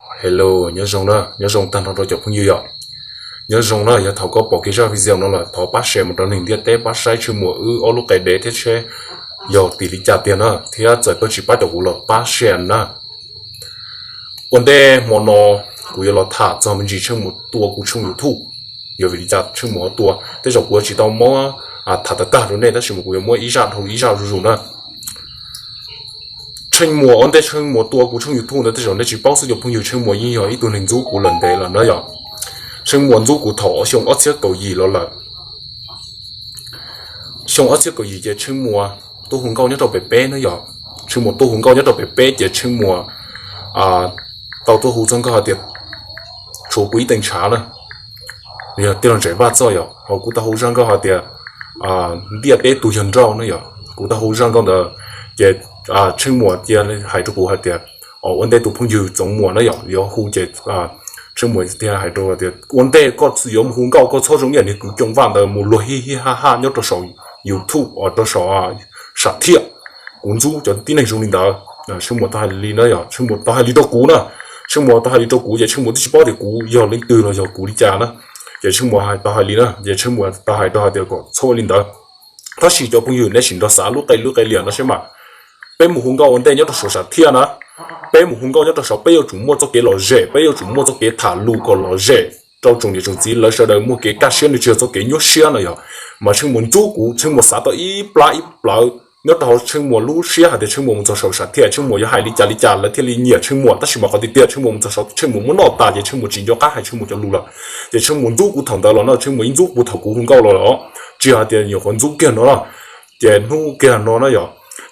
Hello, nyob zoo na, nyob zoo tag nrho rau cov phooj ywg yom. Nyob zoo na, yog thaum koj pom kiag zaj video no lawm thov pab share mus rau neeg ntiaj teb pab saib Tsheej Muas wb ob lub qe dev thiab seb yog tim li cas tiag na, thiab txawm koj tsis pab rau kuv los pab share na. Ua ntej hmo no kuv yuav los tham txog me ntsis Tsheej Muas tua kuv tshooj YouTube. Yog vim li cas Tsheej Muas tua, tej zaum kuv yuav tsis tau muab tham tag tag rau nej tab sis mas kuv yuav muab ib zaj dhau ib zaj zuj zus na. Tsheej Muas, ua ntej Tsheej Muas tua kuv tshooj YouTube ntawd tej zaum nej tsis paub xwb cov phooj ywg, Tsheej Muas yeej yog ib tug neeg ntxub kuv lawm ntev lawm na yom. Tsheej Muas ntxub kuv thaum xyoo ob txhiab kaum yim los lawm. Xyoo ob txhiab kaum yim ces Tsheej Muas tuaj hu nkauj nyob rau pem peb na yom. Tsheej Muas tuaj hu nkauj nyob rau pem peb ces Tsheej Muas tau tuaj hu txog nkauj hais tias tshuav kuv ib teev ntshav na, yog tij laug Ntsaim Vaj Txoj yom, ho kuv tau hu zaj nkauj hais tias ntiaj teb tus yog nrauj na yom. Kuv tau hu zaj nkauj ntawd ces Tsheej Muas cia hais rau kuv hais tias, ua ntej tus phooj ywg Txoov Muas na yom yuav hu ces Tsheej Muas thiaj hais rau tias ua ntej koj yuav mus hu nkauj koj txhob zoo ib yam niag kwv Cooj Vaj ntawd mus luag hij hij haj haj nyob rau saum YouTube os, rau saum sam thiaj. Kuv ntxub cov tib neeg zoo li ntawd. Tsheej Muas tau hais li na yom, Tsheej Muas tau hais li rau kuv na. Tsheej Muas tau hais li rau kuv ces Tsheej Muas twb tsis paub tias kuv yog leej twg los yog kuv li cas na. Ces Tsheej Muas hais tau hais li na, ces Tsheej Muas tau hais rau hais tias kom txhob li ntawd. Tab sis cov phooj ywg nej sim nrog xav lub qe lub qe liam no seb mas, peb mus hu nkauj ua ntej nyob rau saum sam thiaj na, peb mus hu nkauj nyob rau saud peb yuav tsum muaj txoj kev lom zem, peb yuav tsum muaj txoj kev tham lus kom lom zem rau tsoom niam tsoom txiv lawv sawv daws muaj kev kaj siab, nws tsis yog txoj kev nyuaj siab no yom. Mas Tsheej Muas ntxub kuv, Tsheej Muas xav tau ib plab ib plawv nyob rau hauv Tsheej Muas lub siab hais tias Tsheej Muas mus txog saum sam thiaj Tsheej Muas yuav hais li cas li cas lawv thiaj li nyiam Tsheej Muas, tab sis mas qhov tiag tiag Tsheej Muas mus txog saud Tsheej Muas muab noj tas ces Tsheej Muas tsis nco qab hais Tsheej Muas cov lus lawm. Ces Tsheej Muas ntxub kuv thaum ntawd los no, Tsheej Muas yeej ntxub kuv thaum kuv hu nkauj los lawm, tsis hais tias nyuam qhuav ntxub kiag no na. Ces hnub kiag no na yom,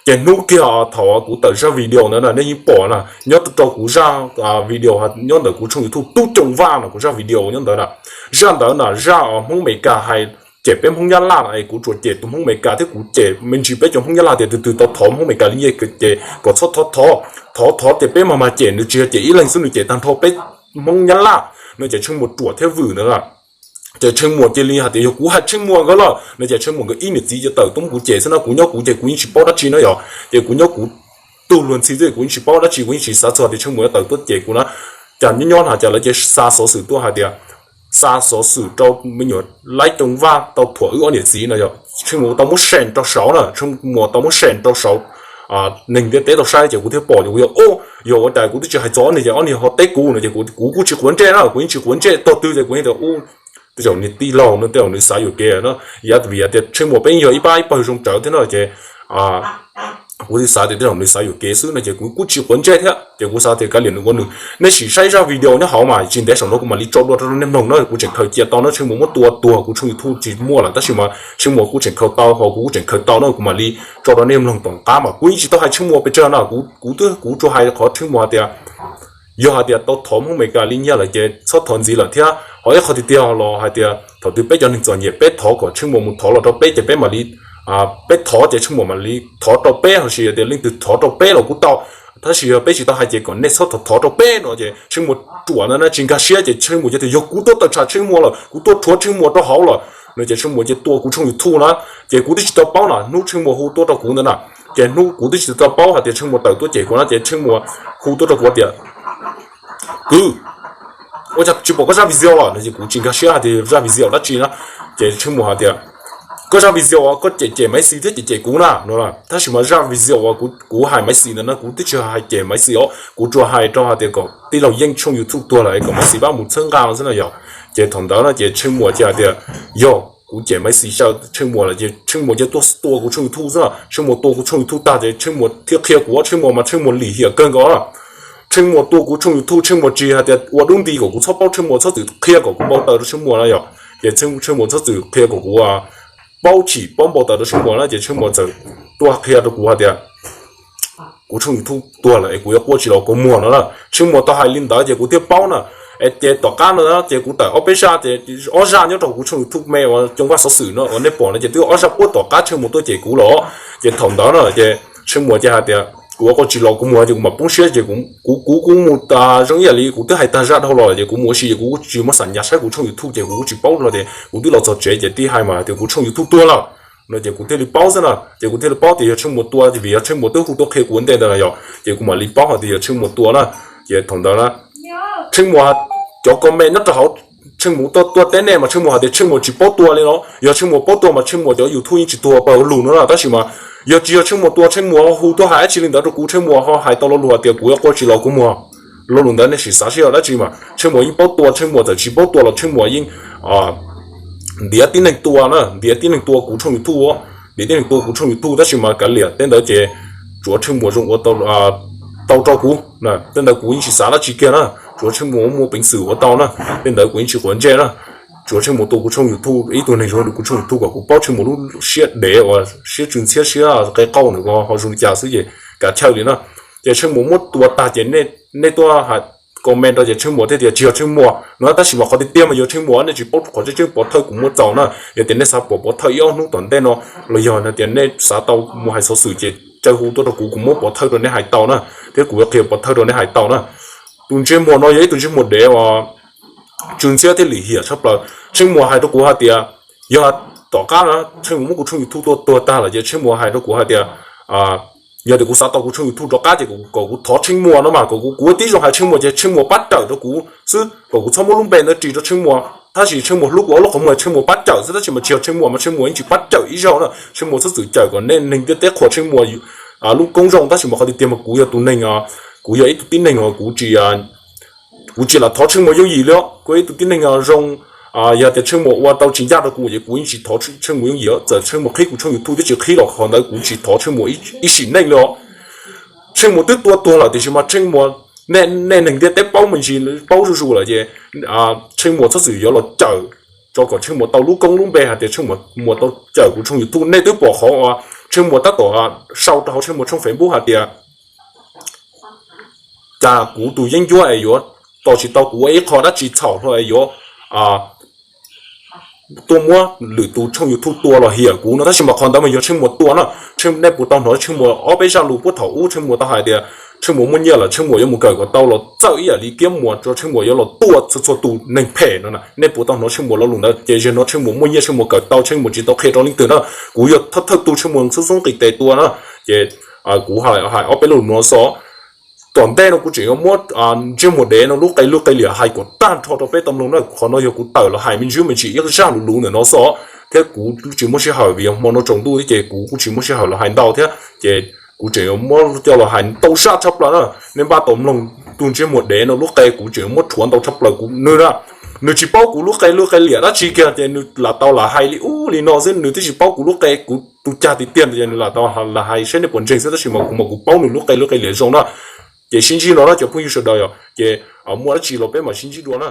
ces hnub kiag thaum kuv tawm zaj video ntawd na nej yeej pom na, nyob rau kuv zaj video nyob ntawm kuv tshooj YouTube Tub Cooj Vaj no, kuv zaj video nyob ntawd na. Zaj ntawd na zaj Hmoob Amelikas hais cem peb Hmoob Nyab Laj no es kuv tsuas cem tus Hmoob Amelikas thiab kuv cem me ntsis peb cov Hmoob Nyab Laj tias tus twg tau thov Hmoob Amelikas li nyiaj ces kom txhob thov, thov thov ces peb mag mag cem, nws tsis yog cem ib leeg xwb, nws cem tag nrho peb Hmoob Nyab Laj no. Ces Tsheej Muas ruam thiab vwm ntawd na. Ces Tsheej Muas cia li hais tias yog kuv hais Tsheej Muas nkawd lawm no ces Tsheej Muas nkawd ib niam txiv yuav tawm tuaj muab kuv cem xwb na, kuv nyob kuv ces kuv yeej tsis paub dab tsi na yom. Ces kuv nyob kuv tu luag ntxhi xwb, kuv yeej tsis paub dab tsi, kuv yeej tsis xav txog tias Tsheej Muas yuav tawm tuaj cem kuv na. Cas nyob nyob na cas lawv cia li xa xov xwm tuaj hais tias, xa xov xwm rau me nyuam laib Cooj Vaj tau thuam wb ob niam txiv no yom. Tsheej Muas tau muab seem rau saud na, Tsheej Muas tau muab seem rau saud neeg ntiaj teb tau saib ces kuv thiaj pom ces kuv yog, yog ua cas kuv twb tsis hais txog ob niag ces ob niag ho teb kuv no ces kuv kuj tsis quav ntsej na, kuv yeej tsis quav ntsej tog twg ces kuv yeej tias u, tej zaum niag tij laug no tej zaum nws xav yuam kev na. Yav vim tias Tsheej Muas peb yeej yog ib pab ib pawg zoo rawv thiab no ces kuv thiaj xav tias tej zaum nws xav yuam kev xwb no ces kuv kuj tsis quav ntsej thiab ces kuv xav tias kav liam nws ua nws. Nej sim saib zaj video nyob hauv mas tsis ntev saum no kuv mam li tso dua rau nej mloog na, kuv tseem khaws cia tau na, Tsheej Muas muab tua tuag kuv tshooj YouTube tsis muaj lawm tab sis mas Tsheej Muas kuj tseem khaws tau, ho kuv kuj tseem khaws tau na, kuv mam li tso rau nej mloog tom qab mas kuv yeej tsis tau hais Tsheej Muas pes tsawg na, kuv twb kuv tsuas hais qhov Tsheej Muas hais tias yog hais tias tau thov Hmoob Amelikas li nyiaj lawm ces txhob thov ntxiv lawm thiab, ho ib qhov tiag tiag los hais tias thaum twg peb cov neeg txom nyem peb thov kom Tsheej Muas mus thov los rau peb ces peb mam li, peb thov ces Tsheej Muas mam li thov rau peb, los sis yog tias leej twg thov rau peb los kuj tau, tab sis yog peb tsis tau hais ces kom nej txhob thov thov rau peb no ces Tsheej Muas ruam ntawd na tsis nkag siab ces Tsheej Muas cia tias yog kuv tuaj tawm tsam Tsheej Muas lawm, kuv tuaj rhuav Tsheej Muas rau hauv lawm no ces Tsheej Muas cia tuaj kuv tshooj YouTube na. Ces kuv twb tsis tau paub na, hnub Tsheej Muas hu tuaj rau kuv ntawd na, ces hnub kuv twb tsis tau paub hais tias Tsheej Muas tawm tuaj cem kuv na ces Tsheej Muas hu tuaj rau kuv tias kwv, ua cas tsis pom koj zaj video los no ces kuv tsis nkag siab hais tias zaj video dab tsi na. Ces Tsheej Muas hais tias koj zaj video uas koj cem cem Maiv Xis thiab cem cem kuv na no, tab sis mas zaj video uas kuv hais Maiv Xis ntawd na kuv twb tsis hais cem Maiv Xis os, kuv tsuas hais rau hais tias kom tij laug Yeej tshooj YouTube tuag lawm es kom Maiv Xis pab mus txhawb nqa no xwb na yom. Ces thaum ntawd no ces Tsheej Muas cia tias yog kuv cem Maiv Xis saw Tsheej Muas lawm ces Tsheej Muas cia tuaj tua kuv tshooj YouTube xwb na. Tsheej Muas tua kuv tshooj YouTube tag ces Tsheej Muas thiaj qhia kuv, Tsheej Muas mas Tsheej Muas lim hiam kawg nkaus. Tsheej Muas tua kuv tshooj YouTube, Tsheej Muas tsis hais tias ua dub nti kom kuv txhob paub Tsheej Muas, txhob txwm qhia kom kuv npau taws rau Tsheej Muas na yom. Ces Tsheej Muas txhob txwm qhia kom kuv paub chim paub npau taws rau Tsheej Muas na ces Tsheej Muas txawm tuaj qhia rau kuv hais tias kuv tshooj YouTube tuag lawm es kuv yuav quaj tsis los kua muag no na. Tsheej Muas tau hais li ntawd ces kuv thiaj paub na. Es ces tom qab no ces kuv tawm ob peb zaj ces ob zaj nyob rau kuv tshooj YouTube me uas Cooj Vaj Xov Xwm no uas nej pom no ces twb ob zaj puab tom qab Tsheej Muas tuaj cem kuv los. Ces thaum ntawd na ces Tsheej Muas ces hais tias kuv yuav quaj tsis los kua muag ces kuv mam poob siab ces kuv kuv kuj mus tas zoo ib yam li kuv twb hais tag zaj dhau los ces kuv mus ua si ces kuv kuj tsis muab xam nyas saib kuv tshooj YouTube ces kuv kuj tsis paub los tias kuv twb los txog tsev ces tib hais mas tias kuv tshooj YouTube tuag lawm no ces kuv thiaj li paub xwb na. Ces kuv thiaj li paub tias yog Tsheej Muas tua vim yog Tsheej Muas twb hu tuaj qhia kuv ua ntej ntawd na yom. Ces kuv mam li paub hais tias yog Tsheej Muas tua na. Ces thaum ntawd na Tsheej Muas, cov comment nyob rau hauv, Tsheej Muas tuaj tuaj teb nej mas Tsheej Muas hais tias Tsheej Muas tsis paub tua li no. Yog Tsheej Muas paub tua mas Tsheej Muas cov YouTube yeej tsis tuag pawg lug no na, tab sis mas yog tsis yog Tsheej Muas tua, Tsheej Muas hu tuaj hais dab tsi li ntawd rau kuv, Tsheej Muas ho hais tau lo lus hais tias kuv yuav quaj tsis los kuv muag, lo lus ntawd nej sim xav seb yog dab tsi mas Tsheej Muas yeej paub tua, Tsheej Muas txawm tsis paub tua los Tsheej Muas yeej ntiav tib neeg tua na, ntiav tib neeg tua kuv tshooj YouTube, ntiav tib neeg tua kuv tshooj YouTube, tab sis mas kav liam tej ntawd ces tsuav Tsheej Muas zoo ua tau rau kuv, tej ntawd kuv yeej tsis xav dab tsi kiag na. Tsuav Tsheej Muas muaj peev xwm ua tau na, tej ntawd kuv yeej tsis quav ntsej na. Tsuav Tsheej Muas tua kuv tshooj YouTube, ib tug neeg zoo kuv tshooj YouTube kom kuv paub Tsheej Muas lub siab dev uas siab tsw ntxhiab siab qe qauj ntawm ko ho zoo li cas xwb ces kav chaw li na. Ces Tsheej Muas muab tua tag ces nej tuaj hais comment rau ces Tsheej Muas thiaj tias tsis yog Tsheej Muas no, tab sis mas qhov tiag tiag mas yog Tsheej Muas, nej tsis paub qhov tseeb tseeb, pov thawj kuv muab txaus na. Yog tias nej xav pom pov thawj ib ob hnub tom ntej no, los yog tias nej xav tau mus hais xov xwm ces caw hu tuaj rau kuv, kuv muab pov thawj rau nej hais tau na, thiab kuv yuav qhia pov thawj rau nej hais tau na. Tus ntsej muag no yog ib tug ntsej muag dev uas tsw ntxhiab thiab lim hiam tshaj plaws. Tsheej Muas hais rau kuv hais tias, yog tom qab na Tsheej Muas muab kuv tshooj YouTube tua tuag tag lawm ces Tsheej Muas hais rau kuv hais tias, yog tias kuv xav tau kuv tshooj YouTube rov qab ces kom kuv thov Tsheej Muas no mas, kom kuv, kuv tib zoo hais Tsheej Muas ces Tsheej Muas pab cawm rau kuv xwb, kom kuv txhob muab lub npe ntawd ris rau Tsheej Muas, tab sis Tsheej Muas hlub kuv ua lub qhov muag, Tsheej Muas pab cawm xwb, tab sis mas tsis yog Tsheej Muas mas Tsheej Muas yeej tsis pab cawm ib zaug na. Tsheej Muas txhob txwm cawm kom nej neeg ntiaj teb qhuas Tsheej Muas lub koob zoo, tab sis mas qhov tiag tiag mas kuv yog tus neeg, kuv yog ib tug tib neeg uas kuv tsis kuv tsis lam thov Tsheej Muas yooj yim li os, kuv yog ib tug tib neeg zoo. Yog tias Tsheej Muas ua tau tsis ncaj rau kuv ces kuv yeej tsis thov Tsheej Muas yooj yim, txawm Tsheej Muas qhib kuv tshooj YouTube thiab tsis qhib los qhov ntawd kuv tsis thov Tsheej Muas ib sim neej li os. Tsheej Muas twb tua tuag lawm tiam sis mas Tsheej Muas, nej neeg ntiaj teb paub me ntsis, paub zuj zus lawm ces Tsheej Muas txhob txwm yuav los cawm tso kom Tsheej Muas tau lub koob lub npe hais tias Tsheej Muas tau cawm kuv tshooj YouTube. Nej twb pom qhov uas Tsheej Muas tab tom sau rau hauv Tsheej Muas tshooj Facebook hais tias cas kuv tus yeeb ncuab es yuav tos tsis tau kuv ua ib qho dab tsi txhaum hlo es yuav tuaj muab lwm tus tshooj YouTube tua los hiam kuv no, tab sis mas qhov ntawd mas yog Tsheej Muas tua na. Nej puas tau hnov Tsheej Muas ob peb zaj lus puag thaum ub Tsheej Muas tau hais tias Tsheej Muas muaj nyiaj lawm Tsheej Muas yuav mus kawm kom tau los txawj ib yam li Kiab Muas, tso Tsheej Muas yuav los tua txhua txhua tus neeg phem no na. Nej puas tau hnov Tsheej Muas lo lus ntawd? Ces zaum no Tsheej Muas muaj nyiaj, Tsheej Muas kawm tau, Tsheej Muas tsis tau qhia rau leej twg na. Kuv yog thawj thawj tug Tsheej Muas xub xub nqis tes tua na. Ces kuv hais ob peb lo lus no xwb. Tom ntej no kuv tseem yuav muab ntsej muag dev no lub qe lwj qe liam hais kom tag nrho rau peb tau mloog na. Qhov no yog kuv tawm los hais me ntsis me ntsis ib zaj lus lus ntawm no xwb, thiab kuv tsis muaj sij hawm vim yog hmo no tsaus ntuj thiab ces kuv kuj tsis muaj sij hawm los hais ntau thiab. Ces kuv tseem yuav muab coj los hais ntau zaj tshaj plaws na. Nej npaj tau mloog tus ntsej muag dev no lub qe, kuv tseem yuav muab rhuav ntau tshaj plaws. Kuv, nws na, nws tsis paub kuv lub qe lwj qe liam dab tsi kiag ces nws lam tau lam hais li ub li no xwb, nws twb tsis paub kuv lub qe, kuv tus cag tiag tiag ntawd ces nws lam tau lam hais saib nej puas ntseeg xwb, tab sis mas kuv mas kuv paub nws lub qe lwj qe liam zoo na. Ces sib ntsib no na cov phooj ywg sawv daws, yog ces muaj dab tsi los peb mam sib ntsib dua na.